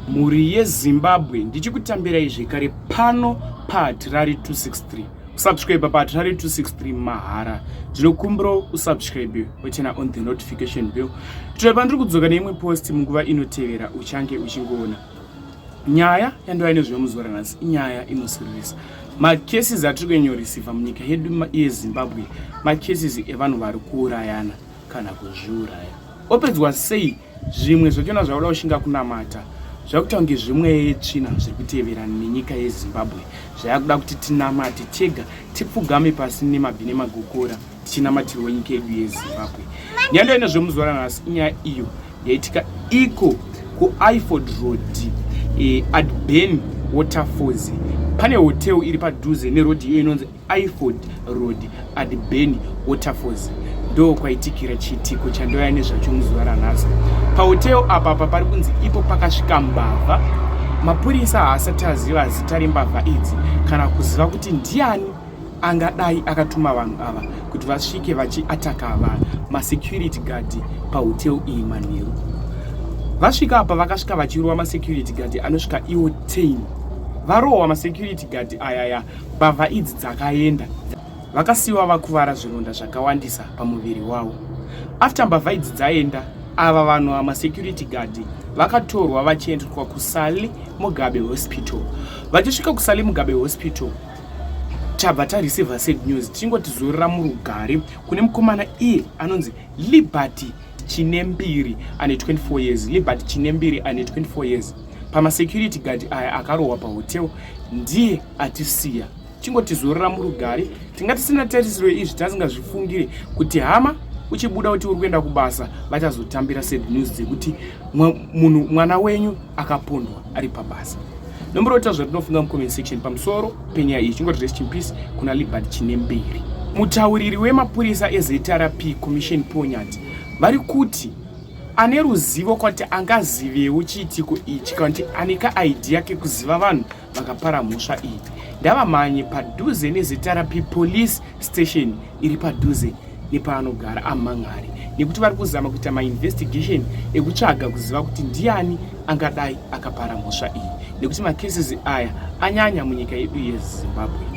Mhuri yeZimbabwe, ndichikutambirai zvekare pano paHatirari 263. Usubscribe paHatirari 263 mahara. Ndinokumbira usubscribe woturn on the notification bell. Tiri pandiri kudzoka neimwe post munguva inotevera uchange uchingoona. Nyaya yandova nezvemuzuva ranhasi inyaya inosiririsa. Macases atiri kunyanyoreceiva munyika yedu yeZimbabwe macases evanhu vari kuurayana kana kuzviuraya. Opedzwa sei Zvimwe zvachona zvakuda kushinga kunamata zvakuita kunge zvemweya yetsvina zviri kutevera nenyika yeZimbabwe zvayakuda kuti tinamate tega tipfugame pasi nemabvi nemagokora tichinamatirwa nyika yedu yeZimbabwe. Nyaya ndoine zvemuzuva ranhasi inyaya iyo yaitika iko kuIford Road Adben Waterfalls. Pane hotel iri padhuze neroad iyo inonzi Iford Road Adbeni Waterfalls ndo kwaitikira chiitiko chandouya nezvacho muzuva ranhasi. Pahotel apa apa pari kunzi ipo pakasvika mbavha. Mapurisa haasati aziva zita rembavha idzi kana kuziva kuti ndiani angadai akatuma vanhu ava kuti vasvike vachiataka vanhu masecurity guard pahotel iyi manheru. Vasvika apa vakasvika vachirova masecurity guard anosvika iwo 10. Varohwa masecurity guard ayaya Mbavha idzi dzakaenda vakasiiwa vakuvara zvironda zvakawandisa pamuviri wavo. After mbavha idzi dzaenda, ava vanhu ava masecurity guard vakatorwa vachiendeswa kuSally Mugabe Hospital. Vachisvika kuSally Mugabe Hospital, tabva tareceiver sad news tichingoti zorora murugare kune mukomana iye anonzi Liberty Chinembiri ane 24 years. Liberty Chinembiri ane 24 years. Pamasecurity guard aya akarohwa pahotel ndiye atisiya. Chingoti zorora murugare. Tinga tisina tarisiro izvi tasingazvifungire kuti hama uchibuda kuti uri kuenda kubasa vachazotambira sad news dzekuti munhu mwana wenyu akapondwa ari pabasa. Nomborota zvatinofunga mucomment section pamusoro penyaya iyi. Chingoti rest in peace kuna Liberty Chinembiri. Mutauriri wemapurisa eZRP Commission Paul Nyathi vari kuti ane ruzivo kwati angazivewo chiitiko ichi kana kuti ane kaidea kekuziva vanhu vakapara mhosva iyi ndavamhanye padhuze neZRP police station iri padhuze nepaanogara amhan'ari nekuti vari kuzama kuita mainvestigation ekutsvaga kuziva kuti ndiani angadai akapara mhosva iyi nekuti macases aya anyanya munyika yedu yeZimbabwe.